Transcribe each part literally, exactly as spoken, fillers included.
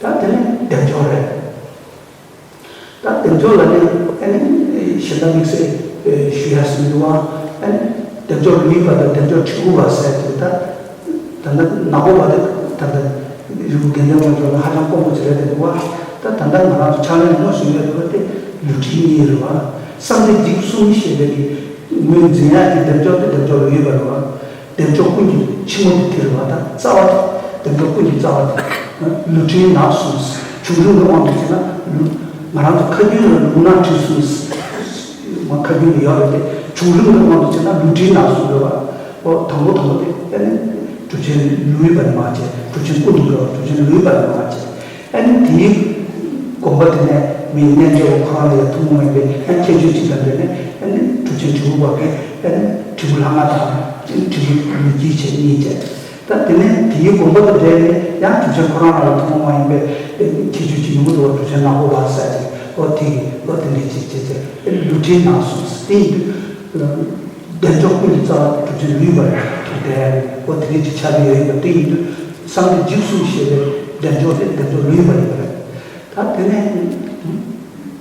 ད་དེ་ནས་བདེ་མཆོག་རེད། ད་བདེ་མཆོག་ལ་ནི་ཨ་ནི་གཞན་དག་དམིགས་བསལ་ཞུ་ཡ་ཟེར་མི་འདུག་བ། ཨ་ནི་བདེ་མཆོག་ལུས་པ་དང་བདེ་མཆོག་གྲི་གུག་པ་ཟེར་དེ། ད་ད་ལྟ་ནག་པོ་བ་དེ་ད་ལྟ་རི་བོ་དགེ་ལྡན་དབང་ཕྱུག་ལ་ཧ་ཅང་དཀོན་པོ་ཅིག་རེད་དེ་འདུག་བ། ད་ད་ལྟ་ང་རང་ཚོ་ཕྱག་ལེན་དངོས་སུ་ཡོད་པ་དེ་ལུས་ཕྲན་གཉིས་རེད་བ། བསམ་གཏན་འཇིགས་གསུམ་ཞེས་པའི་གི་ངོས་འཛིན་ཡ་གི་བདེ་མཆོག་དེ་བདེ་མཆོག་ལུས་པ་རེད་བ། བདེ་མཆོག་ཀུན་གྱི་ཕྱི་མོ་དེ་དེ་རེད་བ། ད་རྩ་བ་དེ། བདེ་མཆོག་ཀུན་གྱི་རྩ་བ་དེ། ལུས་ཕྲན་ནག་གསུམ། བྱུང་རིམ་གྱི་དབང་དུ་བྱས་ན་ལུས། ང་རང་ཚོ་ཁ་རྒྱུན་ལ་ལུས་ནག་དྲི་གསུམ། མ་ཁ་རྒྱུན་ལ་ཡོད་རེད་དེ། བྱུང་རིམ་གྱི་དབང་དུ་བྱས་ན་ལུས་ཕྲན་ནག་གསུམ་རེད་བ། ཨོ་དང་པོ་དང་པོ་དེ་ཨ་ནི་གྲུབ་ཆེན་ལུས་པར་མ་བྱས། གྲུབ་ཆེན་ཀུན་ཏུ་འགྲོ་བ་གྲུབ་ཆེན་ལུས་པར་མ་བྱས། ཨ་ནི་དེའི་དགོངས་པ་དེ་ནས་མི་རྣལ་འབྱོར་པ་ཁོ་རང་ལ་ཡང་ཐུན་མོང་མ་ཡིན་པའི་ཡང་ཁྱད་ཆོས་གཅིག་དང་འབྲེལ་ནས། ཨ་ནི་གྲུབ་ཆེན་དྲིལ་བུ་པ་གིས་ཨ་ནི་དྲིལ་བུ་ལྷ་ལྔ་དང་དྲིལ་བུ་ལུས་དཀྱིལ་བཅས་གཉིས་བྱས། ད་དེ་ནས་དེའི་དགོངས་པ་དང་འབྲེལ་ནས་ཡང་གྲུབ་ཆེན་ཁོ་རང་ལ་ཐུན་མོང་མ་ཡིན་པའི་ཁྱད་ཆོས་གཅིག་ཡོང་གི་འདུག་བ། གྲུབ་ཆེན་ནག་པོ་བ་ཟེར་ཅིག། ཨོ་དེ་གི་ཨོ་དེ་འདྲའི་ཅིག་བྱས་ཚེ་ཨ་ནི་ལུས་ཕྲན་ནག་གསུམ་ཟེར་དེ་ཡིན་དུས། བདེ་མཆོག་ཀུན་གྱི་རྩ་བ་དེ་གྲུབ་ཆེན་ལུས་པར་ཐུག་སྟེ། ཨོ་དེ་འདྲའི་ཅིག་ཆགས་ཀྱི་ཡོད་ཡིན་པ་དེ་ཡིན་དུས། བསམ་གཏན་འཇིགས་གསུམ་ཞེས་པའི་བདེ་མཆོག་དེ་བདེ་མཆོག་ལུས་པ་ཡིན་པ་རེད། ད་དེ་ནས་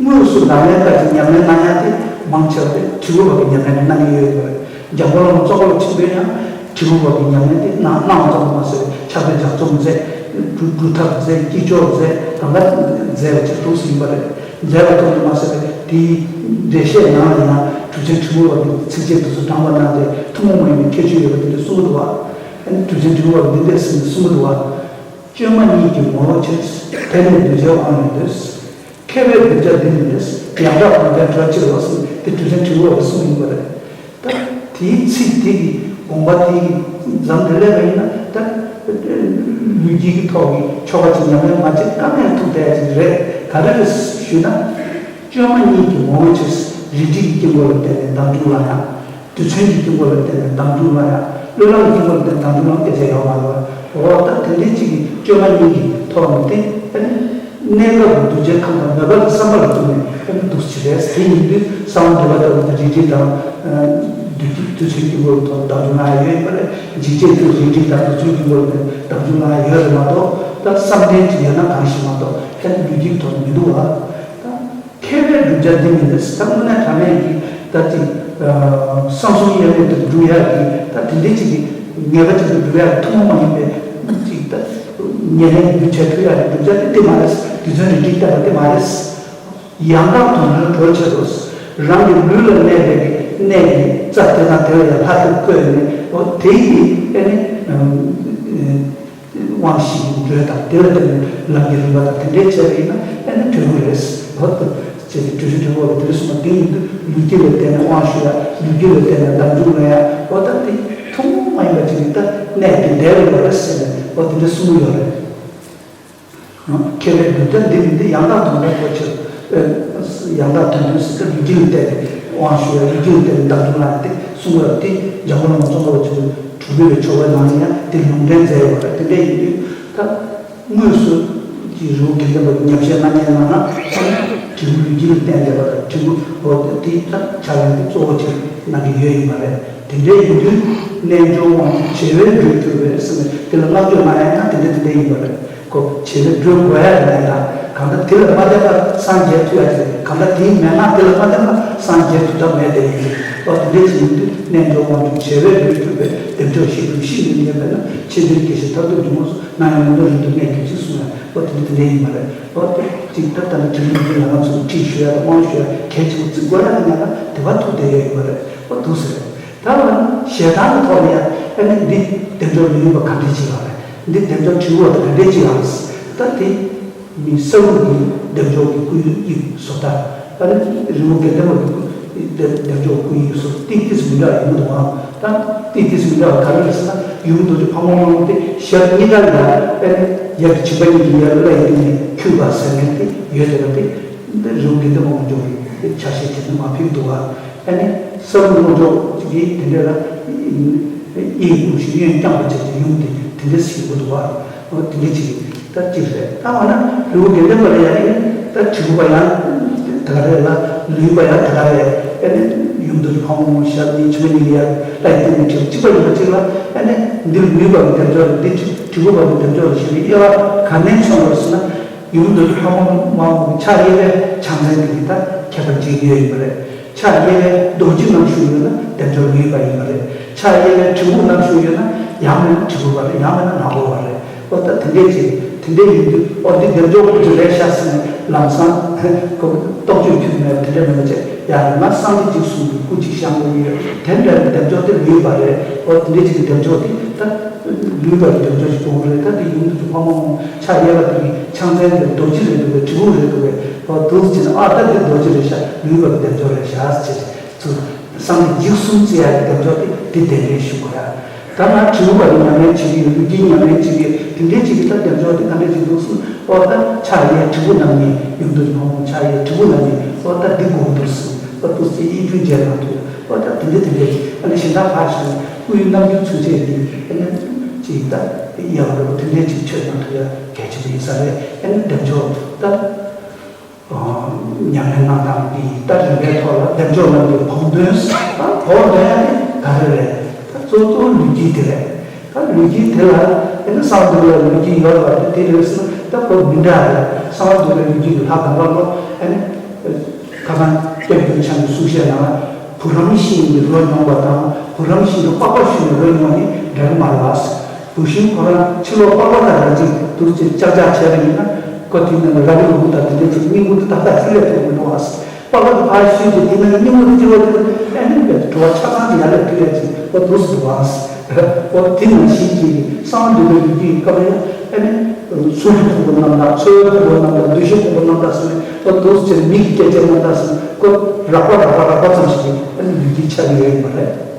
དངོས་སུ་ལག་ལེན་བཀའ་ཅིག་ཉམས་ལེན་གནང་ཡ་དེ་མང་ཆེ་བ་དེ་དྲིལ་བུ་པ་གི་ཉམས་ལེན་གནང་གི་ཡོད་ཡོད་པ་རེད། འཇམ་མགོན་བླ་མ་ཙོང་ཁ་པ་ཆེན་པོས་ཡང་དྲིལ་བུ་པ་གི་ཉམས་ལེན་དེ་གནང་གནང་བ་ཙམ་དུ་མ་ཟད། ཕྱག་དཔེ་ལྗགས་རྩོམ་མཛད། སྒྲུབ་སྒྲུབ་ཐབས་མཛད། དཀྱིལ་ཆོག་མཛད། གང་ག་མཛད་པ་ཅིག་འདུག་སེ་ཡིན་པ་རེད། མཛད་པ་ཙམ་དུ་མ་ཟད་པའི་དེའི་འགྲེལ་བཤད་ནང་ལ་ཡང་གྲུབ་ཆེན་དྲིལ་བུ་པ་གི་ཚིགས་བཅད་དེ་ཚོ་དྲངས་པ་གནང་སྟེ་ཐུན་མོང་མ་ཡིན་པའི་ཁྱད་ཆོས་ཡོད་པ་དེ་འདྲ་གསུང་གི་འདུག་བ། ཨ་ནི་གྲུབ་ཆེན་དྲིལ་བུ་པ་གིས་འདི་འདྲས་ཟེར་ནས་གསུང་གི་འདུག་བ། བཅོས་མ་གཉིས་ཀྱི་ངོ་བོ་ཕྱིར། དེ་ནི་གདུལ་བྱའི་དབང་ཡོད་དུས། མཁས་པས་གདུལ་བྱ་འདི་ནི་ལས། ཡང་དག་དོན་ལྡན་གྲོལ་ཕྱིར་རོ་ཟེར་ནས་དེ་གྲུབ་ཆེན་དྲིལ་བུ་པ་གིས་གསུངས་ཡིན་པ་རེད། ད་དེའི་ཚིག་དེ་གི་དགོངས་པ་དེ་གི་འཛམ་དེ་སླེབས་པ་ཡིན་ན། ད་ལུས་དཀྱིལ་གྱི་ཐོག་གི་ཆོ་ག་ཅིག་ཉམས་ལེན་མ་བྱེད་ཀ་མེད་ཐུག་བསྡད་ཡ་ཅིག་རེད། ག་རེ་རེད་ཞུས་ན། བཅོས་མ་གཉིས་ཀྱི་ངོ་བོ་ཕྱིར། རིལ་སྒྲིལ་གྱི་དཀྱིལ་འཁོར་ལ་བརྟེན་ནས་མདངས་འབྱུང་ལ་ཡང་། རྡུལ་ཚོན་གྱི་དཀྱིལ་འཁོར་ལ་བརྟེན་ནས་མདངས་འབྱུང་ལ་ཡང་། བློས་བསླངས་ཀྱི་དཀྱིལ་འཁོར་ལ་བརྟེན་ནས་མདངས་འབྱུང་ལ་ཡང་སྐད་ཆ་ཡོད་མ་རེད་བ། འོ་ད་དེ་འདྲའི་གཅིག་གི་བཅོས་མ་གཉིས་ཀྱི་ཐོག་ནས་དེ་ཨ་ནི། གནས་སྐབས་ཀྱི་གདུལ་བྱའི་ཁམས་དང་མོས་པ་དང་བསམ་པ་ལ་གཏུགས་ནས་ཨ་ནི་འདུག་ཅི་རེད། དེ་ཡིན་དུས་གསང་བ་འདུས་པ་ལྟ་བུ་དེ་རིལ་སྒྲིལ་དང་། རྡུལ་གྱི་རྡུལ་ཚོན་གྱི་དཀྱིལ་འཁོར་ལ་མདངས་འབྱུང་ལ་ཡང་ཡོད་པ་རེད། འཇིགས་བྱེད་དེ་རིལ་སྒྲིལ་དང་རྡུལ་ཚོན་གྱི་དཀྱིལ་འཁོར་ལ་མདངས་འབྱུང་ལ་ཡང་ཡོད་རེད་མ་གཏོགས། ད་བསམ་གཏན་གཅིག་ཡོད་ན་གང་ཞིག་མ་གཏོགས་ཨ་ནི་ལུས་དཀྱིལ་ཐོག་ནས་མི་འདུག་བ། ད། མཁས་པས་བསྒྲུབ་བྱ་འདི་ནི་ལས། ད་དངོས་གནས་དྲང་གནས་ཀྱི་ད་ཅིག་བསམ་གསུམ་དབྱེར་མེད་དུ་སྒྲུབ་ཡག་གི་ད་དེ་འདྲའི་ཅིག་གི་ངེས་པ་ཅན་དུ་སྒྲུབ་ཡག་གི་ཐུན་མོང་མ་ཡིན་པའི་ཅིག་ད་ཉེར་ལེན་རྒྱུ་བྱེད་ཐུབ་ཡག་གི་བསྒྲུབ་བྱ་དེ་དེ་མ་རེད། རྡུལ་ཚོན་རིལ་སྒྲིལ་ལྟ་བུ་དེ་མ་རེད། ཡང་དག་དོན་ལྡན་གྲོལ་ཕྱིར་རོ། རང་གི་ལུས་ལ་གནས་པའི་གནས་ཀྱི་རྩ་དེ་དང་དེ་ལ་ཡང་ལྷ་དེ་བཀོད་ནས། འོ་དེ་ཡི་ཨ་ནི། དབང་བཞི་གི་འགྲོས་དང་དེ་ལ་བརྟེན་ནས་ལམ་གྱི་རིམ་པ་དང་དེ་འདྲའི་བྱས་པ་ཡིན་ན་ཨ་ནི་འབྲས་བུ་རེད། འོ་ད་ཅེས་ཀྱི་གྲུབ་ཆེན་དྲིལ་བུ་པ་གིས་དེ་འདྲ་གསུངས་པ་དེ་ཡིན་དུས། ལུས་དཀྱིལ་ལ་བརྟེན་ནས་དབང་ཞུ་ཡ། ལུས་དཀྱིལ་ལ་བརྟེན་ནས་མདངས་འབྱུང་ལ་ཡ། འོ་ད་དེ་ཐུན་མོང་མ་ཡིན་པ་ཅིག་གི་ད་གནད་དེ་འདྲ་བ་ཡོད་རེད་ཟེར་ནས་འོ་དེ་འདྲ་གསུང་གི་ཡོད་རེད། མཁས་པས་བསྒྲུབ་བྱ་འདི་ནི་ལས། ཡང་དག་དོན་ལྡན་གྲོལ་ཕྱིར། ཡང་དག་དོན་ལྡན་ཟེར་ཏེ་ལུས་དཀྱིལ་ལ་བརྟེན་ནས་དབང་ཞུ་ཡ། ལུས་དཀྱིལ་ལ་བརྟེན་ནས་མདངས་འབྱུང་ལ་ཡ་དེ་གསུང་བ་དེ་འཇམ་མགོན་བླ་མ་ཙོང་ཁ་པ་ཆེན་པོས་དྲུག་པའི་ཆོ་གའི་ནང་ནས་ཡང་དེ་ལུང་འདྲེན་མཛད་ཡོད་པ་རེད། དེ་འདྲ་ཡིན་དུས་ད་དངོས་སུ་ཀྱི་རི་བོ་དགེ་ལྡན་པ་ཉམས་བཞེས་གནང་མཁན་ནང་ན་དྲིལ་བུ་ལུས་དཀྱིལ་ལ་བརྟེན་བསྡད་པ་དང་། དྲིལ་བུ་འོ་དེ་ད་ཕྱག་ལེན་དེ་གཙོ་བོ་ཆེ་གནང་གི་ཡོད་ཡིན་པ་རེད། དེ་འདྲ་ཡིན་དུས་རྣལ་འབྱོར་དབང་ཕྱུག་བྱེ་བས་འགྲོས་གྱུར་པའི་ཟེར་ནས་དེ་ལ་བསྔགས་བརྗོད་གནང་ཡ་ཡིན་ན་དེ་འདྲ་དེ་འདྲ་ཡིན་པ་རེད། ཁོ་བྱེ་བས་འགྲོས་དགོས་ཡ་རེད་ལ། ཡིན་ན་གང་ལྟར་དེ་ལ་མ་བརྟེན་པར་སངས་རྒྱས་ཐུབ་ཡ་ཅིག་རེད། གང་ལྟར་དེའི་མན་ངག་དེ་ལ་མ་བརྟེན་པར་སངས་རྒྱས་ཐུབ་ཐབས་མེད་དེ་ཡིན། འོ་དེ་འདྲ་ཞིག་ཡིན་དུས་རྣལ་འབྱོར་དབང་ཕྱུག་བྱེ་བས་འགྲོས་གྱུར་པའི་བདེ་མཆོག་ཞིག་ཏུ་ཤེས་ནས་ཉན་པས་ན། ཆེས་འདིར་དགེ་བཤེས་མཐར་ཐུག་འབྱུང་ངོ་། སྣང་ཡང་མི་འདོར་རིང་དུ་གནས་གྱུར་ཅིག་གསུངས་ཡ། འོ་དེ་འདྲ་དེ་འདྲ་ཡིན་པ་རེད། འོ་དེ་ཅིག་ད་ལྟ་ནི་དྲིལ་བུ་ལུས་དཀྱིལ་ལ་ང་ཚོས་ཁྲིད་ཞུ་ཡ་དང་དབང་ཞུ་ཡ་གལ་ཆེན་པོ་བརྩི་དགོས་ཡ་དེ་ང་ལ་དེ་བ་ཐུག་བསྡད་ཡོད་ཡིན་པ་རེད། འོ་འདུག་ཟེར། ད་ཞེ་སྡང་གི་ཐོག་ནས་ཡང་ཨ་ནི་འདི་བདེ་མཆོག་ལུས་པ་ག་འདྲས་ཅིག་ཡང་རེད། འདི་བདེ་མཆོག་དྲིལ་བུ་པ་དེ་ག་འདྲས་ཅིག་ཡང་རེད། ད་དེ་མི་ས་འུག་གི་བདེ་མཆོག་གི་སྐུ་ཡི་དབྱིབས་བཟོ་ལྟ། ཨ་ནི་རི་བོ་དགེ་ལྡན་པ་གི་སྐུ་བདེ་བདེ་མཆོག་སྐུ་ཡི་བཟོ་ཏིག་ཏིག་མི་འདྲ་བ་ཡོང་གི་འདུག་ཨང་། ད་ཏིག་ཏིག་མི་འདྲ་བ་ག་རེ་རེད་ཟེར་ན། ཡུམ་རྡོ་རྗེ་ཕག་མོ་སྔོན་མོ་དེ་ཞབས་གཉིས་ཀ་ལ་ཨ་ནི་ཡབ་ཀྱི་བྱིན་པ་གཉིས་ཀྱི་ཡར་བླ་ཡི་སྟེང་ནས་འཁྱུད་པ་ཟེར་མཁན་དེ་ཡོད་དེ་བ། དེ་འདི་རི་བོ་དགེ་ལྡན་པ་ངོ་ཅོག་གི་ཆ་ཤས་དེ་ནི་མ་ཕེབས་འདུག་ཨ། ཨ་ནི་ས་འུག་ངོ་ཅོག་གཅིག་གིས་དེ་འདྲ་ལ་དབྱིངས་དབྱུང་ཞིང་གཡོན་བརྐྱང་བ་བྱས་ཏེ་ཡུམ་དེ་དེ་འདྲ་ཞིག་འདུག་བ། འོ་དེ་འདྲ་ཅིག་ད་གཅིག་རེད། ད་འོ་ན་རི་བོ་དགེ་ལྡན་པ་ལ་ཡང་ནི་ད་དྲིལ་བུ་པ་ཡང་དེ་ག་རེད་ལ། ལུས་པ་ཡང་དེ་ག་རེད། ཨ་ནི་ཡུམ་རྡོ་རྗེ་ཕག་མོ་སྔོན་མོ་ཞབས་གཉིས་བྱིན་པ་གཉིས་ཀྱི་ཡར་བླ་ཡི་སྟེང་ནས་འཁྱུད་པ་གཅིག་པ་ཡིན་པ་གཅིག་ལ། ཨ་ནི་འདིར་ལུས་པ་གི་བདེ་མཆོག་ལ། འདི་དྲིལ་བུ་པ་གི་བདེ་མཆོག་ལ་ཞེས་པའི་དབྱེ་བ་ག་ནས་མཚོན་པ་རེད་ཟེར་ན། ཡུམ་དུ་ཕ་མ་མ་འོངས་ཕྱག་གཡས་པའི་ཕྱག་མཚན་དེ་གི་ད་ཁྱད་པར་ཅན་ཡོད་ཡིན་པ་རེད། ཕྱག་གཡས་པའི་རྡོ་རྗེ་བསྣམས་བཞུགས་ཡོད་ན་བདེ་མཆོག་ལུས་པ་ཡིན་པ་རེད། ཕྱག་གཡས་པའི་དྲིལ་བུ་བསྣམས་བཞུགས་ཡོད་ན་ཡང་མིན་ན་དྲིལ་བུ་བ་རེད། ཡང་མིན་ན་ནག་པོ་བ་རེད། ཨོ་ད་དེ་འདྲས་ཅིག་དེ་འདྲས་ཡིན་དུས་ཨོ་འདི་བདེ་མཆོག་དབུ་རྒྱུད་རེད་ཤག་ཟེར་ནས་ལམ་སང་ཁོ་རྟོག་དཔྱོད་ཁྱོན་མེད་པ་དེ་འདྲས་མེད་པ་བྱས་ཡང་ང་སངས་རྒྱས་འཇིགས་གསུམ་གྱི་སྐུ་གཅིག་བཞེངས་དགོས་ཀྱི་ཡོད། དེ་འདྲ་བདེ་མཆོག་དེ་ལུས་པ་རེད། ཨོ་དེ་འདྲས་ཅིག་གི་བདེ་མཆོག་དེ་ད་ལུས་པ་རེད། བདེ་མཆོག་ཅིག་དགོས་ཀྱི་རེད། ད་དེ་ཡུམ་དུ་ཕ་མ་འོངས་ཕྱག་གཡས་པ་དེ་གི་ཕྱག་མཚན་དེ་རྡོ་རྗེ་རེད་འདུག་གས། དྲིལ་བུ་རེད་འདུག་གས། ཨོ་འདུག་སེ་བྱས་ན་ཨ་ད་དེ་རྡོ་རྗེ་རེད་ཤག་ལུས་པ་གི་བདེ་མཆོག་རེད་ཤག་ཟེར་བྱས། ཚུར་སངས་རྒྱས་འཇིགས་གསུམ་བརྩི་ཡག་གི་བདེ་མཆོག་དེ་དེ་གདན་འདྲེན་ཞུ་དགོས་ཡ། ད་ང་དྲིལ་བུ་བ་ཉམས་ལེན་བྱེད་ཀྱི་ཡོད། ལུས་དཀྱིལ་ཉམས་ལེན་བྱེད་ཀྱི་ཡོད། དེ་འདྲའི་ཅིག་གི་ད་བདེ་མཆོག་དེ་ག་འདྲ་ཅིག་འདུག་སེ། ཨོ་ད་ཕྱག་གཡས་དྲིལ་བུ་བསྣམས་ནས་ཡུམ་དུ་ཕ་མ་ཕྱག་གཡས་དྲིལ་བུ་བསྣམས་ནས་ཨོ་ད་འདི་དགོས་འདུག་སེ། ཨོ་འདུག་སེ་ཡིད་འགྱུར་མཇལ་གནང་ཐུབ་ཡ། ཨོ་ད་དེ་འདྲ་དེ་འདྲ་ཅིག་ཨ་ནི་གཞན་དག་ཕར་ཞོག་ནས་སྐུ་ཡི་རྣམ་འགྱུར་ཚུན་ཆད་ཀྱི་ཨ་ནི་ཅིག་ད་ཡག་པོ་འདྲ་པོ་དེ་འདྲ་ཅིག་མཆོད་གནང་ཐུབ་ཡ་གལ་ཆེན་པོ་ཡིན་ས་རེད། ཨ་ནི་བདེ་མཆོག་ད། ཉམས་ལེན་གནང་སྟངས་འདི་ད་རིམ་པའི་ཐོག་ལ་བདེ་མཆོག་རྣམས་ཀྱི་བོགས་འདོན། ད་བོགས་འདོན་ཡ་དེ་ག་རེ་རེད། ད་གཙོ་གཙོ་བོ་ལུས་དཀྱིལ་དེ་རེད། ད་ལུས་དཀྱིལ་དེ་ལ་ཨེ་ནི་གསང་བ་འདུས་པའི་ལུས་དཀྱིལ་ཡོད་པ་དེ་དེ་རེད་ཟེར་ན་ད་ཁོ་མི་འདྲ་རེད། གསང་བ་འདུས་པའི་ལུས་དཀྱིལ་དུ་ལྷ་དམ་པ་ལོ་ཨེ་ནི་ཁ་སང་སྐྱབས་མགོན་ཆེན་གྱི་གསུང་བཤད་ནང་ལ་བུ་རམ་ཤིང་གི་རོ་མྱོང་བ་དང་བུ་རམ་ཤིང་གི་པགས་པ་བཤུས་ནས་རོ་མྱོང་བ་ནི་འདྲ་གི་མ་རེད་པ། བུད་ཤིང་ཁོ་རང་ཕྱི་ལོགས་པགས་པ་དང་རང་བཞིན་དུ་ཅིག་ཅག་ཅག་བྱས་པ་ཡིན་ན་ཁོ་དེ་ནང་ལ་ར་བའི་ལུག་དང་དེ་འདྲ་ཅིག་སྙིང་པོ་དེ་ཏག་ཏག་ཧྲིལ་ལས་ཐུག་མི་འདུག་ཨ། པགས་པ་དེ་ཕར་བཤུས་ཏེ་དེ་ནང་གི་སྙིང་པོ་དེ་ཅི་བ་དེ་ཨ་ནི་བྲོ་བ་ཆ་ཚང་དེ་ཡར་ལས་ཐུག་ཡ་ཅིག་ཨོ་འདུག་སེ་འདུག་ཨ། ཨོ་དེ་ནང་བཞིན་གྱི་གསང་བ་འདུས་པའི་ལུས་ཀྱི་སྐབས་ལ་ཡང་ཨ་ནི་ཚུལ་གྱི་ཕུང་པོ་རྣམ་དག་ཚོར་བའི་ཕུང་པོ་རྣམ་དག་འདུ་ཤེས་ཕུང་པོ་རྣམ་དག་ཟེར་ནས་ཨོ་འདུག་སེ་མིག་གི་སྐྱེ་མཆེད་རྣམ་དག་ཟེར་ནས་ཁོ་རགས་པ་རགས་པ་རགས་པ་ཙམ་ཞིག་གིས་ཨ་ནི་ལུས་ཀྱི་ཆགས་ཀྱི་ཡོད་ཡིན་པ་རེད།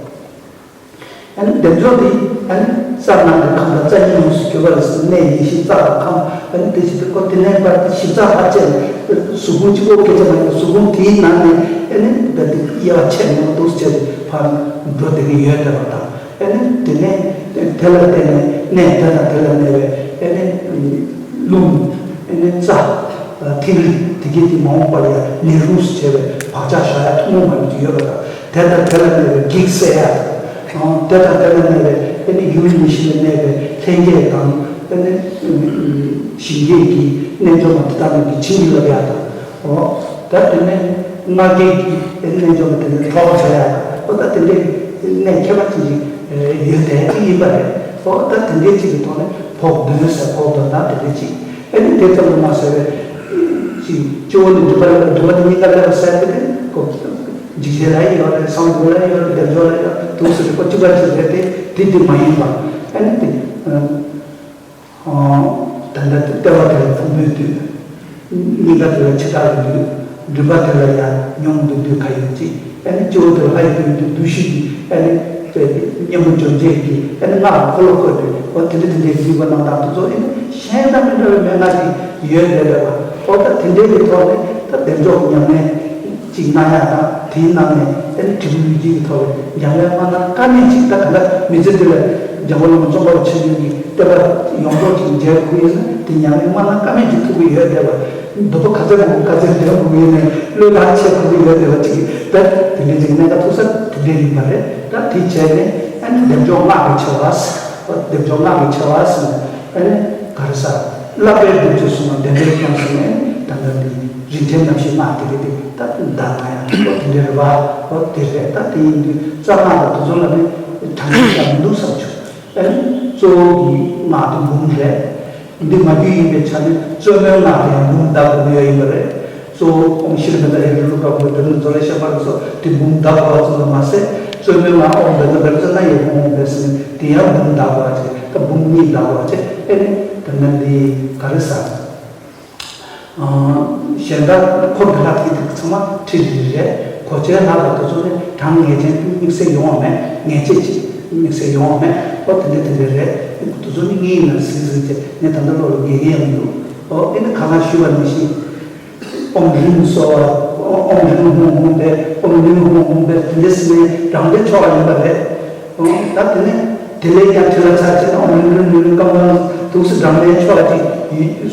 ཨ་ནི་བདེ་མཆོག་དེ་ཨ་ནི་རྩ་ནང་གི་ཁམས་དང་རྩ་གཉིས་ཡོངས་སུ་གྱུར་པ་ལ་སོགས་གནས་ཡེ་ཤེས་རྩ་དང་ཁམས། ཨ་ནི་དེ་བཞིན་དུ་ཁོ་དེ་ནས་བར་དུ་ཞིབ་ཚགས་ཕར་བཅད་ནས་གཟུགས་ཕུང་གཅིག་པོ་སྐད་ཆ་མ་ཡིན་པར་གཟུགས་ཕུང་དེའི་ནང་ནས་ཨ་ནི་ད་དེ་དབྱེ་བ་ཕྱེ་ནས་འདུག་སེ་བྱས་ཏེ་ཕར་འགྲོ་བསྡད་ཀྱི་ཡོད་བསྡད་པ་དང་། ཨ་ནི་དེ་ནས་དེ་ལ་བརྟེན་ནས་གནས་དེ་དང་དེ་ལ་གནས་པའི་ཨ་ནི་རླུང་། ཨེ་ནི་རྩ། ཐིག་ལེ་དེ་གས་དེ་མ་འོངས་པར་ཡང་ནད་རུས་སུ་བྱས་པའི་བག་ཆགས་བཞག་ཡ་ཐུན་མོང་མ་ཡིན་གྱི་ཡོད་པ་དང་། དེ་དང་དེ་ལ་གནས་པའི་གེགས་སེལ་ཡ་དང་། དེ་དང་དེ་ལ་གནས་པའི་ཨེ་ནི་ཡུལ་ཉི་ཤུ་ལ་གནས་པའི་ལྷན་སྐྱེས་དང་ཨེ་ནི་ཞིང་སྐྱེས་ཀྱི་རྣལ་འབྱོར་མ་དེ་དག་རྣམས་ཀྱིས་བྱིན་གྱིས་བརླབ་ཡ་དང་། ད་དེ་ནས་སྔགས་སྐྱེས་ཀྱི་ཨེ་ནི་རྣལ་འབྱོར་མ་དེ་ནས་གྲོགས་བྱ་ཡ་དང་། ད་དེ་འདྲའི་གནས་ཁྱད་པར་ཅན་ཅིག་ཡོད་བསྡད་ཅིག་ཡིན་པ་རེད། ད་དེ་འདྲའི་ཅིག་གི་ཐོག་ནས་བོགས་འདོན་ཟེར་བོགས་འདོན་སྟངས་དེ་འདྲའི་ཅིག་ཨ་ནི་དེ་ཙམ་དུ་མ་ཟད་པའི་ཅིག་སྤྱི་བོ་ནས་མགྲིན་པ་ལ་མགྲིན་པ་དེ་གཉིས་ཀ་སླེབས་པ་ཟེར་དེ་ནི་ཁོ་འཇིགས་བྱེད་ལ་ཡོད་རེད། གསང་འདུས་ལ་ཡོད་རེད། བདེ་མཆོག་ལ་ཡོད་འདུག་ཟེར་ཁོ་གཅིག་པ་ཅིག་རེད་དེ། དེ་དེ་མ་ཡིན་པ་ཨ་ནི་དེ་ད་ལྟ་དེ་ལྟེ་བ་དེ་ལ་ཕུང་པོའི་དུས། སྙིང་ག་དེ་ལ་འཆི་བདག་གི་དུས། མགྲིན་པ་དེ་ལ་ཡང་ཉོན་མོངས་ཀྱི་དུས་ག་ཡོད་ཅིག་ཨ་ནི་སྤྱི་བོ་དེ་ལ་ལྷ་ཡི་དུས་འདུས་ཤིང་གི་ཨ་ནི་གཉེན་པོ་འཇོམས་བྱེད་ཀྱི་ཨ་ནི་སྔགས་ལ་འཁོར་ལོ་བསྐོར་ཏེ་འོ་དེ་འདྲ་དེ་འདྲའི་འདུས་པ་རྣམས་དང་དེ་ཚོ་ཨ་ནི་གཞན་དང་མི་འདྲ་བའི་མན་ངག་ཅིག་ཡོད་བསྡད་པ། འོ་ད་དེ་འདྲའི་གི་ཐོག་ནས་ད་བདེ་མཆོག་གི་ཉམས་ལེན་ཅིག་གནང་ཡ་དང་། དེའི་ནང་ནས་ཨ་ནི་དྲིལ་བུ་ལུས་དཀྱིལ་གྱི་ཐོག་ལ་ཉམས་ལེན་མ་གནང་ཀ་མེད་ཅིག་ད་ག་ལ་མི་ཚེ་འདི་ལ་འཇམ་མགོན་བླ་མ་ཙོང་ཁ་པ་ཆོས་རྒྱན་གྱི་བསྟན་པ་ཡོངས་རྫོགས་ཅིག་མཇལ་དགོས་ཡོད་ན་དེ་ཉམས་ལེན་མ་གནང་ཀ་མེད་ཅིག་ཐུག་གི་ཡོད་བསྡད་པ། འདོད་པ་ག་ཚད་མང་པོ་ག་ཚད་འདོན་དགོས་ཡོད་ནས་བློས་བཏང་བྱེད་དགོས་ཀྱི་ཡོད་བསྡད་པ་ཅིག་གིས་ད་དེ་འདྲའི་ཅིག་གནད་འགག་ཐུག་ས་དེ་འདྲའི་ཡིན་པ་རེད། ད་དེ་བྱས་ནས་ཨ་ནི་བདེ་མཆོག་སྔགས་ཀྱི་ཆེ་བ། བདེ་མཆོག་སྔགས་ཀྱི་ཆེ་བ་ཟེར་ནས་ཨ་ནི་ག་རེ་ཟ། བསླབ་པའི་སྡེབ་བཅུ་གསུམ་ལ་བདེན་པའི་སྐྱོང་ཟེར་ནས་ད་ལྟ་འདི་རིན་ཆེན་རྣམ་བཞི་སྔགས་དེ་རེད་དེ། ད་ད་ང་ཡང་ཨོ་དེ་འདྲའི་རེད་པ། ཨོ་དེ་རེད། ད་དེ་ཡིན་དུས་རྩ་སྔགས་ལ་དེ་ཚོ་ལ་ནི་དྲང་གནས་ཀྱང་མི་འདུག་བསམ་བྱུང་། ཨ་ནི་གཙོ་བོ་གི་སྔགས་དེ་འབུམ་རེད། འདི་མ་རྒྱུད་ཡིན་པའི་ཆ་ནས་གཙོ་མོའི་སྔགས་དེ་ཡང་འབུམ་བཟླ་དགོས་ཀྱི་ཡོད་ཡིན་པ་རེད། གཙོ་བོ་ཨོཾ་ཤྲཱི་པཉྩ་ཧེ་རུ་ཀ་བྷོ་ཏ་ནི་ཛོ་ལེ་ཤ་པ་ར་སོགས་དེ་འབུམ་བཟླ་དགོས་པ་ཙམ་དུ་མ་ཟད། གཙོ་མོའི་སྔགས་ཨོཾ་བཛྲ་པཱ་རི་ཙ་ན་ཡེ་ཧཱུྃ་ཧཱུྃ་ཕཊ་ཟེར་ནས་དེ་ཡང་འབུམ་བཟླ་དགོས་པ་བྱས། ད་འབུམ་གཉིས་བཟླ་དགོས་པ་བྱས། ཨེ་ནི་ད་ནི་འདི་ག་རེ་ཟ། གཞན་དག་འཁོར་གྱི་ལྷ་དེ་དག་ཚང་མ་ཁྲི་རེ་རེ་རེད། གོ་ཆའི་ལྷ་དག་དེ་ཚོ་ནི་གྲངས་ངེས་ཅན་དུ་དམིགས་བསལ་ཡོང་བ་མེད། ངེས་བྱེད་ཅིག་དམིགས་བསལ་ཡོང་བ་མེད། ཨོ་དེ་འདྲ་དེ་འདྲ་རེད། དེ་ཚོ་ནི་ངའི་ཡིན་ན་ཟིག་ཟིག་བྱས་ངས་ད་ལྟ་བློ་ལ་འགེལ་གྱི་ཡང་མི་འདུག་ཨོ་ཨེ་ནི་ག་ལ་ཞུས་པ་ནང་བཞིན། ཨོཾ་རིམ་སོགས་པ། ཨོཾ་རིམ་ཧཱུྃ་ཧཱུྃ་ཕཊ། ཨོཾ་རིམ་ཧཱུྃ་ཧཱུྃ་ཕཊ། དེ་འདྲ་ཟེར་ནས་རང་འདྲའི་ཆོ་ག་ཡིན་པ་རེད། ཨོ་ད་དེ་ནས་དེ་ལས་ཀྱང་ཁྲི་ལ་ཚར་བྱས་ན་ཨོཾ་རིམ་རིམ་རིམ་རིམ་ཀམ་ལ་དུག་སེ་འགྲམ་ལའི་ཆོ་ག་ཅིག་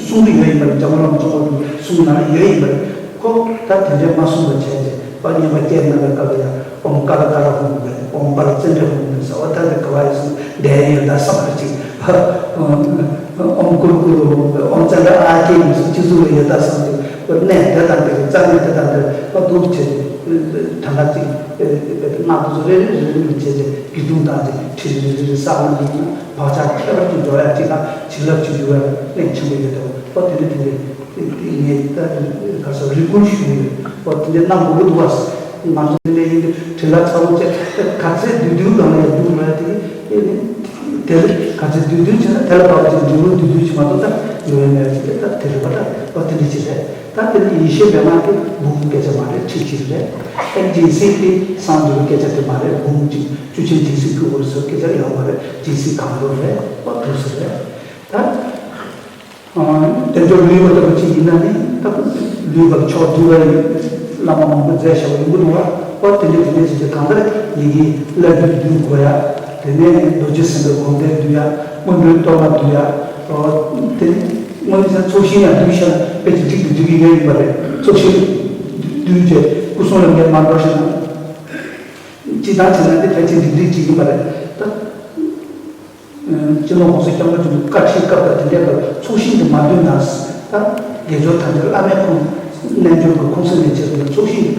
གསུང་གི་ཡོད་ཡིན་པ་རེད། འཇམ་མགོན་བླ་མ་ཙོང་ཁ་པའི་གསུང་ནང་ལ་ཡོད་ཡིན་པ་རེད། ཁོ་ད་དེ་འདྲའི་མ་གསུང་བ་བྱས་ཏེ་པ་སྙན་པ་སྐྱེས་རྣམ་པའི་སྐབས་ལ་ཡང་ཨོཾ་ཀ་ལ་ཀ་ར་ཧཱུྃ་ཕཊ། ཨོཾ་པ་ར་ཙཎྜི་ཧཱུྃ་ཕཊ་ཟེར་བ་ད་དེ་ག་བ་ཡིན་སོང་བསྡད་ཡོད་ད་བསམ་པ་ཅིག་ཨོམ་ཀུར་ཀུར་ཨོམ་ཙན་དྲ་ཨ་ཀེ་ཡིན་སུ་སྤྱི་ཚོགས་ལ་ཡོད་ད་བསམ་སྟེ་གནས་དེ་དང་དེ་རྩ་གནས་དེ་དང་དེ་ཨ་དུ་བྱས་ཏེ་གྲངས་ཀ་གཅིག་ལྔ་དུ་སུ་རེ་རེ་རེ་རེ་བྱས་ཏེ་དགེ་སྒྲུང་དང་དེ་ཁྲིད་རེ་རེ་རེ་བསགས་ན་ཡིན་ན་བག་ཆགས་ཁྱད་པར་གྱི་འགྲོ་ཡ་གཅིག་དང་བྱིན་རླབས་ཀྱི་འགྱུར་བ་གནས་ཆེན་པོ་ཡོད་དོ། ཨོ་དེ་འདྲ་དེ་འདྲ་དེ་ངས་ད་ག་སོ་རེ་སྐུལ་ཞུ་ཡོད། ཨོ་དེ་འདྲ་གནང་དགོས་ཀྱི་འདུག་བ། ང་ཚོ་འདི་ཡིན་དུས་བྲེལ་བ་ཚ་བོ་བྱས་ག་ཚོད་བསྡུས་བསྡུས་སྒང་ལ་ཡར་རྒྱུགས་འགྲོ་ཡ་དེ་ཨེ་ནི་དེ་ལས་ག་ཚོད་བསྡུས་བསྡུས་བྱས་ན་དེ་ལ་བབ་ཅིག་འབྲས་བུ་བསྡུས་བསྡུས་བྱས་མ་གཏོགས་ད་ཡོད་ཡ་མེད་ཅིག་ད་དེ་རེད་པ། ད་ཨོ་དེ་འདྲ་ཅིག་རེད། ད་དེ་ནི་ཡེ་ཤེས་པད་མ་དེ་འབུམ་སྐད་ཆ་མ་རེད། ཁྲིག་ཅིག་རེད། ཨེ་རྒྱལ་སྲས་དེ་སངས་རྒྱས་པའི་སྐད་ཆ་དེ་མ་རེད། འབུམ་གཅིག་བཅུ་ཆེན་རྒྱལ་སྲས་ཀྱི་འོད་ཟེར་སྐད་ཆ་ཡོད་མ་རེད། རྒྱལ་སྲས་གང་འདྲ་རེད། ཨོ་དེ་ཚོ་རེད། ད། དལ་འབྱོར་ལུས་པ་ལྟ་བུ་ཅིག་ཡིན་ན་ནི་ད་ལུས་པར་ཕྱོགས་བསྡུས་པ་ཡིན། བླ་མ་མང་པོས་མཛད་བཞག་པ་ཡིན་གྱི་འདུག་བ། ཨོ་དེ་འདྲ་དེ་འདྲ་ཅིག་གི་གང་ལྟར་ཡི་གེ་བླ་རྒྱུད་བསྡུས་དགོས་ཡ། དེ་ནས་རྡོ་རྗེ་སེམས་དཔའི་སྒོམ་བཟླས་བསྡུས་ཡ། སྔོན་འགྲོའི་གཏོར་མ་བསྡུས་ཡ། ཨོ་དེ་ནས་དངོས་གནས་ཚོགས་ཞིང་ཡང་བསྡུས་ཤག་ན་དཔེ་ཅིག་གཅིག་ཏུ་བསྡུས་ཀྱི་ཡོད་ཡིན་པ་རེད། ཚོགས་ཞིང་བསྡུས་བྱས་སྐུ་གསུང་ལ་ངས་མ་འགྲོ་ཤག་ན། སྤྱི་བཏང་བྱས་ན་འདི་ཕལ་ཆེར་འགྲིག་འགྲིག་ཅིག་ཡིན་པ་རེད་ད། སྤྱི་ནོར་༸གོང་ས་༸སྐྱབས་མགོན་ཆེན་པོའི་བཀའ་ཁྲིད་སྐབས་དང་དེ་འདྲའི་སྐབས་ཚོགས་ཞིང་དུ་མ་བསྡུས་ན། ད་དགེ་སྦྱོར་དམ་ཚིག་བླ་མེད་ཁོང་རྣལ་འབྱོར་གྱི་ཁོང་ས་ནས་བྱས་པའི་ཚོགས་ཞིང་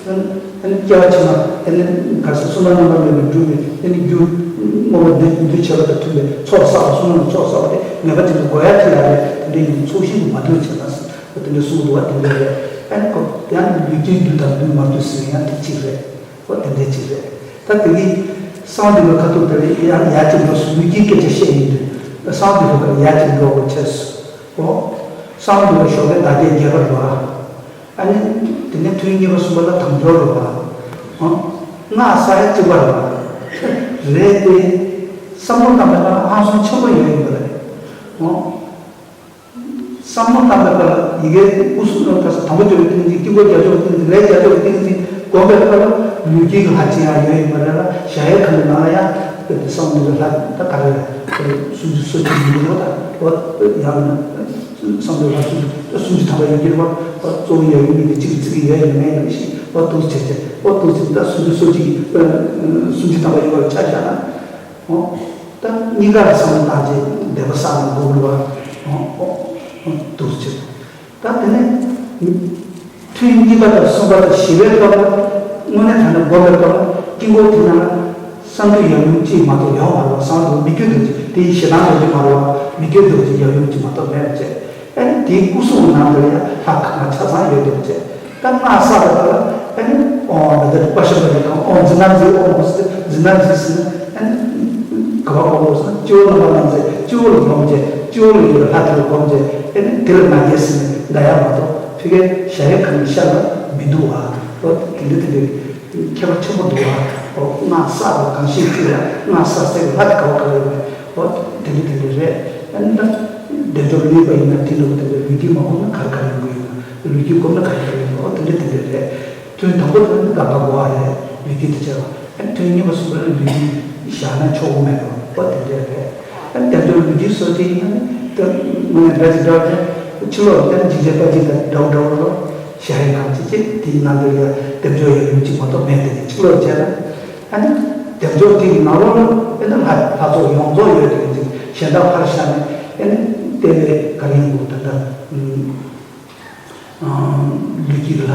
ཨ་ནི་སྐྱེ་བ་ཕྱི་མ་ཨ་ནི་ག་ས་བསོད་ནམས་རྣམ་པ་ལས་ནས་བསྒྲུབས་པའི་ཨ་ནི་རྒྱུ་བསྔོ་བ་འདི་འདུས་བྱས་པ་དང་མཐུན་པའི་ཚོགས་བསགས་པ་བསོད་ནམས་ཚོགས་བསགས་པ་དེ་ངེས་པ་ཅན་དུ་འགོད་ཡ་དེ་ཡ་རེད། དེ་འདྲའི་ཡིན་ཚོགས་ཞིང་དུ་མ་བསྡུས་བྱས་ན་དེ་འདྲའི་གསུང་འདུག་བ། དེ་འདྲའི་རེད། ཨ་ནི་ཁོ་ཡང་ལུས་དཀྱིལ་བསྡུས་དང་བསྡུས་མ་བསྡུས་ཟེར་ཡང་དེ་གཅིག་རེད། ཨོ་དེ་འདྲའི་ཅིག་རེད། ད་དེ་གི་གསང་འདུས་པའི་ཁ་ཐུག་དེར་ཡ་ཡ་གཅིག་འགྲོ་སོང་། ལུས་དཀྱིལ་སྐད་ཆ་བཤད་ཡིན་དུས་གསང་འདུས་པའི་ཁར་ཡ་གཅིག་འགྲོ་དགོས་བྱས་སོང་། ཨོ། གསང་འདུས་པའི་ཞོགས་ཀའི་བདག་བསྐྱེད་རྒྱས་པ་རེད་བ། ཨ་ནི་དེ་ནས་ཐུན་གཉིས་པ་གསུམ་པ་ལ་དལ་འབྱོར་རེད་བ། ཨོ། སྔགས་བསགས་ཡ་གཅིག་པ་རེད་བ། རེད་དེ། བསམ་བློ་བཏང་བའི་སྐབས་ལ་ཧང་སང་ཆེན་པོ་ཡོད་ཡིན་པ་རེད། ཨོ། བསམ་བློ་བཏང་བའི་སྐབས་ལ་ཡི་གེ་སྐུ་གསུང་ཐུགས་ཀ་ས་དང་པོ་བརྗོད་པའི་ཏིང་འཛིན། དཀྱིལ་འཁོར་རྒྱ་མཚོ་བའི་ཏིང་འཛིན། ལས་རྒྱ་མཚོ་བའི་ཏིང་འཛིན་བསྒོམ་པའི་སྐབས་ལ་ལུས་དཀྱིལ་གྱི་ལྷ་ཅིག་ཡང་ཡོད་ཡིན་པ་རེད་ལ། གཞལ་ཡས་ཁང་གི་ནང་ལ་ཡང་བསམ་བློ་གི་ལྷ་ད་ག་རེ་རེད། སུམ་ཅུ་སོ་གཅིག་ཡིན་གྱི་རེད་བ། ད་ཡང་ན་བསམ་བློ་ལྷ་སུམ་ཅུ་སུམ་ཅུ་ཐམ་པ་ཡིན་གྱི་རེད་བ། གཙོ་བོ་ཡབ་ཡུམ་གཉིས་ཀྱི་གཅིག་གི་ཚིག་གི་ཡོད་ཡིན་མེད་ཡིན་ཞིག་འོ་འདུག་བྱས་བྱས་འོ་འདུག་བྱས་ད་སུམ་ཅུ་སོ་གཅིག་གི་སུམ་ཅུ་ཐམ་པ་ཡོད་པར་ཆ་བཞག་ན། ཨོ། ད་གཉིས་ཀ་ལ་བསམ་བློ་བཏང་རྗེས་བཟླས་པ་བསགས་ན་འགྲོ་གི་རེད་བ། ཨོ་ཨོ་ཨོ་འདུག་སེ་བྱེད། ད་དེ་ནས་ཐུན་གཉིས་པ་དང་གསུམ་པ་དང་བཞི་པའི་སྐབས་ལ་དངོས་གནས་དྲང་གནས་སྒོམ་པའི་སྐབས་ལ་དཀྱིལ་འཁོར་དེ་ནང་ལ་གསང་འདུས་ཡབ་ཡུམ་གཅིག་མ་གཏོགས་ཡོད་མ་རེད་བ། གསང་འདུས་མི་བསྐྱོད་རྡོ་རྗེ་དེ་ཡི་ཞེ་སྡང་རྡོ་རྗེ་མ་རེད་བ། མི་བསྐྱོད་རྡོ་རྗེ་ཡབ་ཡུམ་གཅིག་མ་གཏོགས་མེད་པ་བྱས། ཨ་ནི་དེའི་སྐུ་གསུང་ནང་དུ་ཡང་ལྷ་ཁག་ཆ་ཚང་ཡོད་འདུག་བྱས། ད་སྔགས་བསགས་པའི་སྐབས་ལ་ཨ་ནི་ཨོ་ད་ལྟ་པ་ཤ་པ་ཡི་གང་ཨོ་འཛིན་རྣམ་འཛིན་ཨོ་འཛིན་རྣམ་འཛིན་ཟེར་ན་ཨ་ནི་ག་བ་གོ་དགོས་ཟེར་ན་སྤྱི་བོ་རྣམ་པ་རྣམ་འཛིན་སྤྱི་བོ་ལ་སྒོམ་བྱས། སྤྱི་བོ་ལ་ཡོད་པའི་ལྷ་དེ་ལ་སྒོམ་བྱས། ཨ་ནི་དེ་ལ་ང་རྒྱལ་ཟེར་ནས་འདའ་ཡ་མ་གཏོགས་ཕ་གིའི་གཞལ་ཡས་ཁང་གི་ཤར་ལ་མི་འདུག་བ། ཨོ་དེ་འདྲ་དེ་འདྲའི་ཁྱད་པར་ཆེན་པོ་འདུག་བ། ཨོ་སྔགས་བསགས་པ་གང་ཤེས་ཅིག་ལ་སྔགས་བསགས་སའི་ལྷ་དེ་ག་བ་ག་ལ་ཡོད་པས། ཨོ་དེ་འདྲ་དེ་འདྲ་རེད། ཨ་ནི་ད་བདེ་མཆོག་ལུས་པ་ཡིན་ན་དེ་འདྲ་བོ་དེ་འདྲ་ལུས་དཀྱིལ་མ་སྒོམ་ན་ག་རེ་ག་རེ་ཡོང་གི་ཡོད་ན། ལུས་དཀྱིལ་སྒོམ་ན་ག་རེ་ག་རེ་ཡོང་གི། ཨོ་དེ་འདྲ་དེ་འདྲ་རེད། ཐུན་དང་པོ་དེ་ནི་དགག་པ་དགོས་པ་རེད། ལུས་དཀྱིལ་དུ་བྱས་པ། ཨ་ནི་ཐུན་གཉིས་པ་གསུམ་པ་ལ་ལུས་དཀྱིལ་བཞག་ན་ཆོག་གི་མེད་པ། ཨོ་དེ་འདྲ་རེད། ཨ་ནི་བདེ་མཆོག་ལུས་དཀྱིལ་སོགས་དེ་ཡིན་ན་ནི་ད་དངོས་གནས་འདྲ་ཅིག་འདྲ་བ་རེད། ཕྱི་ལོགས་ལ་ཡང་འཇིགས་བྱེད་པ་ཅིག་དང་འདྲ་བོ་འདྲ་བོ་རེད། གཞལ་ཡས་ཁང་ཅིག་ཅིག་དེའི་ནང་དུ་ཡང་བདེ་མཆོག་ཡབ་ཡུམ་གཅིག་མ་གཏོགས་མེད་དེ་ཕྱི་ལོགས་བྱས་ན། ཨ་ནི་བདེ་མཆོག་དེའི་ནང་ལོགས་ལ་ཨ་ནི་ལྷ་ལྷ་ཚོགས་ཡོངས་རྫོགས་ཡོད་དེ་ཅིག་གཞན་དག་ཕར་བཞག་ནས་ཨ་ནི་བལྟས་པའི་ག་རེ་ཡིན་དགོས་ད་ལྟ། ལུས་དཀྱིལ་ལ་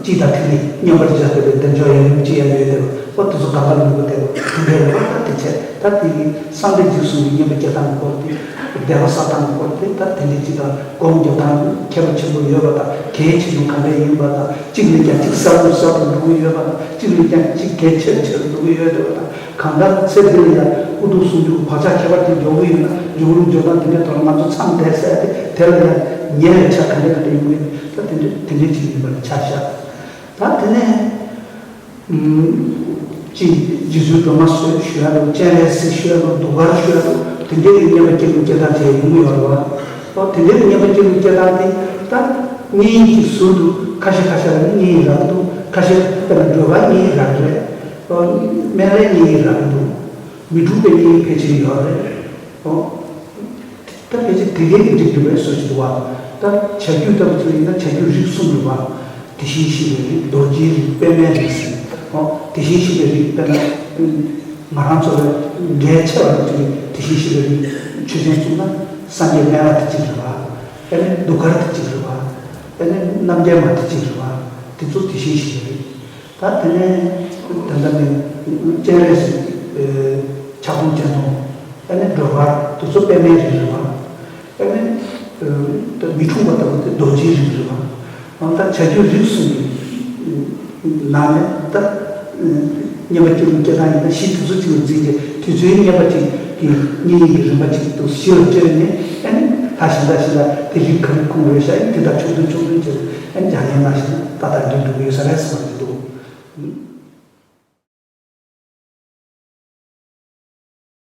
སྤྱི་དང་ཐིག་ལེ་མཉམ་པར་སྦྱར་བའི་བདེ་མཆོག་ཡབ་ཡུམ་གཅིག་ཡང་ཡོད་དེ། ཨོ་དེ་ཚོ་གང་ག་ལུས་པོ་དེ་དེ་འདྲའི་རེད་པ། ད་དེ་བྱས་ད་དེ་གསང་བདེ་འཇིགས་གསུམ་གྱི་བསྙེན་པ་སྐྱེལ་སྟངས་ཀྱི་སྐོར་དེ། བཟླས་པ་བསགས་སྟངས་ཀྱི་སྐོར་དེ། ད་དེ་འདྲའི་སྤྱི་དང་སྒོམ་རྒྱབ་སྟངས་ཁྱད་པར་ཆེན་པོ་ཡོད་པ་དང་། གལ་ཆེ་ཆུང་ག་འདྲ་ཡིན་པ་དང་། གཅིག་ལས་ཀྱང་གཅིག་གསལ་པོ་གསལ་པོ་འགྲོ་གི་ཡོད་པ་དང་། གཅིག་ལས་ཀྱང་གཅིག་གལ་ཆེར་ཆེར་འགྲོ་གི་ཡོད་པ་དང་། གང་ལྟར་ཚེ་འདི་ལ་ཡང་སྐུ་གདུང་སུམ་ཅུ་བག་ཆགས་ཁྱད་པར་ཅན་འཇོག་གི་ཡོད་ན། འཇོག་ལུགས་འཇོག་སྟངས་དེ་འདྲའི་ཐོག་ལ་ང་ཚོ་མཚམས་བསྡད་ཟེར་ཏེ། དེ་ལ་ཡང་ཉེ་བའི་ཆ་ག་འདྲ་ག་འདྲ་ཡོང་གི་ཡོད། ད་དེ་འདྲ་དེ་འདྲའི་ཅིག་ཡིན་པ་ལ་ཆ་བཞག་ད་དེ་ནས་ཅིག་རྗེ་བཙུན་སྒྲོལ་མ་ཞུ་ཡ་ལོ། སྤྱན་རས་གཟིགས་ཞུ་ཡ་ལོ། གདུགས་དཀར་ཞུ་ཡ་ལོ། དེ་འདྲའི་བསྙེན་པ་སྐྱེལ་ལུགས་སྐྱེལ་སྟངས་དེ་ཡོང་གི་ཡོད་རེད་བ། ཨོ་དེ་འདྲའི་བསྙེན་པ་སྐྱེལ་ལུགས་སྐྱེལ་སྟངས་དེ་ད་བསྙེན་གྱི་ཟུར་དུ་ཁ་ཤས་ཁ་ཤས་ལ་ནི་བསྙེན་ཡིག་རག་གི་འདུག་ཁ་ཤས་དཔེར་ན་སྒྲོལ་དཀར་བསྙེན་ཡིག་རག་གི་རེད། ཨོ་སྨན་བླའི་བསྙེན་ཡིག་རག་གི་འདུག་མི་འཁྲུགས་པའི་བསྙེན་ཡིག་ཕལ་ཆེར་ཡོད་རེད། ཨོ། ད་ཕལ་ཆེར་དེ་གའི་གི་འགྲིག་འགྲིག་པའི་བཟོ་ཞིག་འདུག་བ། ད་བྱ་རྒྱུད་ལྟ་བུ་ཚོ་ཡིན་ན་བྱ་རྒྱུད་རིགས་གསུམ་ཡོད་བ། དེ་བཞིན་གཤེགས་པའི་རིགས། རྡོ་རྗེའི་རིགས། པདྨའི་རིགས་ཟེར། ཨོ། དེ་བཞིན་གཤེགས་པའི་རིགས་དཔེར་ན། ང་རང་ཚོ་ལ་འགལ་ཆེ་བ་དེ་ཅིག་དེ་བཞིན་གཤེགས་པའི་རིགས་ཆོས་ཅན་གསུངས་ན་སངས་རྒྱས་སྨན་བླ་དེ་གཅིག་རེད་བ། ཨ་ནི་གདུགས་དཀར་དེ་གཅིག་རེད་བ། ཨ་ནི་རྣམ་རྒྱལ་མ་དེ་གཅིག་རེད་བ། དེ་ཚོ་དེ་བཞིན་གཤེགས་པའི་རིགས། ད་དེ་ནས་དེ་འདྲ་ནས་སྤྱན་རས་གཟིགས་ཕྱག་སྟོང་སྤྱན་སྟོང་། ཨ་ནི་སྒྲོལ་དཀར་དེ་ཚོ་པདྨའི་རིགས་རེད་བ། ཨ་ནི། ད་མི་འཁྲུགས་པ་ལྟ་བུ་དེ་རྡོ་རྗེའི་རིགས་རེད་བ། འོ་ད་བྱ་རྒྱུད་རིགས་གསུམ་གྱི་ནང་ནས་ད། བསྙེན་པ་བསྐྱེད་རིམ་སྐྱེ་སྟངས་ཡིན་ན་གཞི་དེ་ཚོ་གཅིག་ལ་འཛིན་ཏེ་དུས་ཚོད་བསྙེན་པ་གཅིག་གི་བསྙེན་གནས་ཀྱི་རིམ་པ་གཅིག་ཏུ་གཞི་ལ་བཅོལ་ནས། ཨ་ནི་ད་གཞན་དག་གཞན་དག་དེ་རིགས་ག་རེ་ཁུངས་ཡོད་ཤག་ཨ་ནི་དེ་དག་ཕྱོགས་བསྡུས་ཕྱོགས་བསྡུས་བྱས། ཨ་ནི་སྦྱང་ཡས་གནང་ཞིང་ད་ལྟ་འདི་འགྲོ་གི་ཡོད་ས་རེད་བསམ་གྱི་འདུག